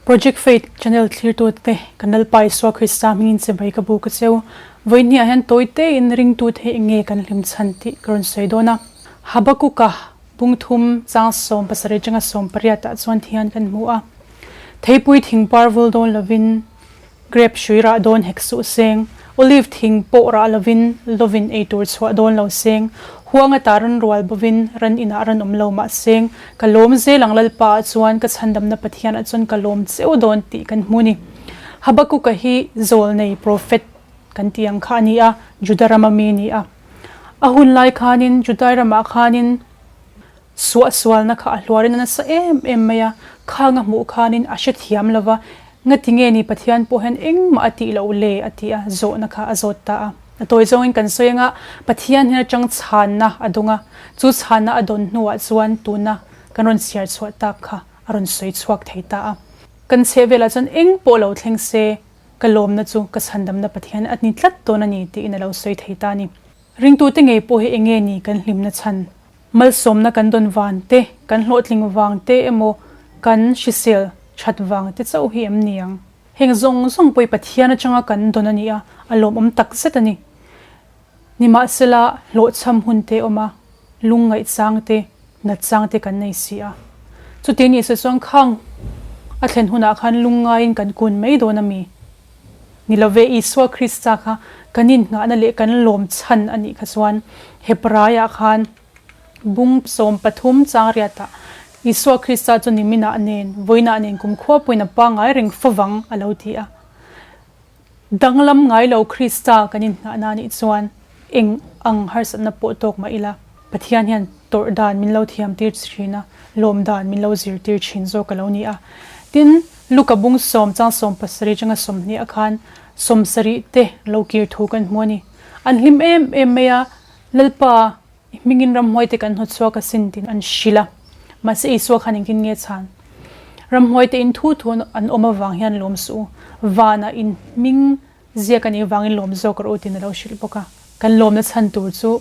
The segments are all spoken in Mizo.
Project Faith channel thlirtute kan Lalpa Isua Krista hmingin chibai ka bu ka cheu. Vawiin ah hian tawi tein ringtute hi enge kan hlim chhan tih ka rawn sawi dawn a. Habakuka bungthum chang 17 atanga 18 ah chuan thian kan hmu a. Theipui thing par vul dawn lovin Grep hrui rah dawn hek suh seng, olive thing pawh rah lovin lovin ei tur chhuah dawn lo seng, huang ata ran rual bovin ran inah ran awm lo mah seng, ka lawm zel ang Lalpa ah chuan ka chhandamna Pathian ah chuan ka lawm cheu dawn tih kan hmu ni. Habakuka hi zawlnei, prophet, kan tih ang kha a ni a, Juda rama mi a ni a. A hun lai khanin Judai ramah khanin Suahsualna kha a hluarin a nasa em em mai a, khang a hmuh khanin a hrethiam lo va, Ngati nge ni Pathian pawh hian engmah a tih loh le? a ti a, zawhna kha a zawt ta a. A tawi zawngin kan sawi anga Pathian hian atang chhanna a dawng a, chu chhanna a dawn hnuah chuan tuna kan rawn chhiar chhuah tak kha a rawn sawi chhuak thei ta a. Kan chhehvelah chuan eng pawh lo thleng se, ka lawmna chu ka chhandamna Pathian a ni tlat dawn a ni tiin a lo sawi thei ta a ni. Ringtute ngei pawh hi enge ni kan hlimna chhan? Malsawmna kan dawn vang te, kan hlawhtling vang te emaw kan hrisel that vang te chauh hi em ni ang? Heng zawng zawng pawh hi Pathian atanga kan dawn a ni a, a lawmawm tak zet a ni. Nimahsela, hlawhchham hun te awm a, lungngaih chang te, nat chang te kan nei si a. Chuti ni se chuan khang a thlen hunah khan lungngaiin kan kun mai dawn a mi? Ni love, Isua Krista kha kan inngahna leh kan lawm chhan a nih kha chuan Hebraiah khan bung 13 chang riatah Isua Krista chu niminah nen, vawiinah nen kumkhua pawhin a pangngai reng favang a lo ti a. Danglam ngai lo Krista kan inngahna a nih chuan eng ang harsatna pawh tawk mah ila Pathian hian tawrh dan min lo thiam tir thin a, lawm dan min lo zirtir thin zawk a lo ni a. Tin, Luka bung sawm chang 70 atanga 20 ah khan 70 te lo kir thu kan hmu a ni. An hlim em em mai a, Lalpa, i hmingin ramhuai te kan hnawtchhuak asin tiin an hrilh a. Mahse Isua khan engtin nge chhan? Ramhuai te in thu thu an awm avang hian lawm suh u, vanah in hming ziak a nih avangin lawm zawk rawh u tiin a lo hrilh bawk a. Kan lawmna chhan tur chu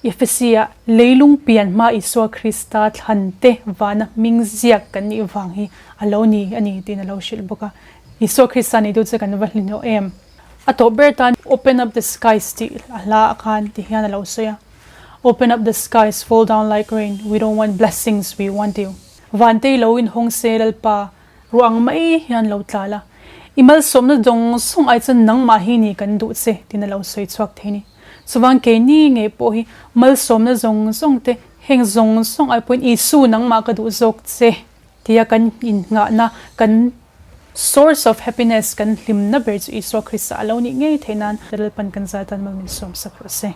Efesia leilung pian hma Isua Krista thlan te vana hming ziak kan nih vang hi a lo ni a ni tiin a lo hrilh bawk a. Isua Krista nei tu che kan va hlinawh em? A tawp ber tan Open up the skies tih a hla ah khan ti hian a lo sawi a, Open up the skies, fall down like rain, we don't want blessings, we want you. Vantei lo inhawng se Lalpa, ruah ang mai hian lo tla la. I malsawmna zawng zawng ai chuan nangmah hi ni kan duh che tiin a lo sawi chhuak thei a ni. Chuvang keini ngei pawh hi malsawmna zawng zawng te, heng zawng zawng ai pawhin Isu nangmah ka duh zawk che tia kan innghahna, kan source of happiness, kan hlimna ber chu Isua Krista a lo nih ngei theih nan Lalpan kan zai tan mal min sawm sak rawh se.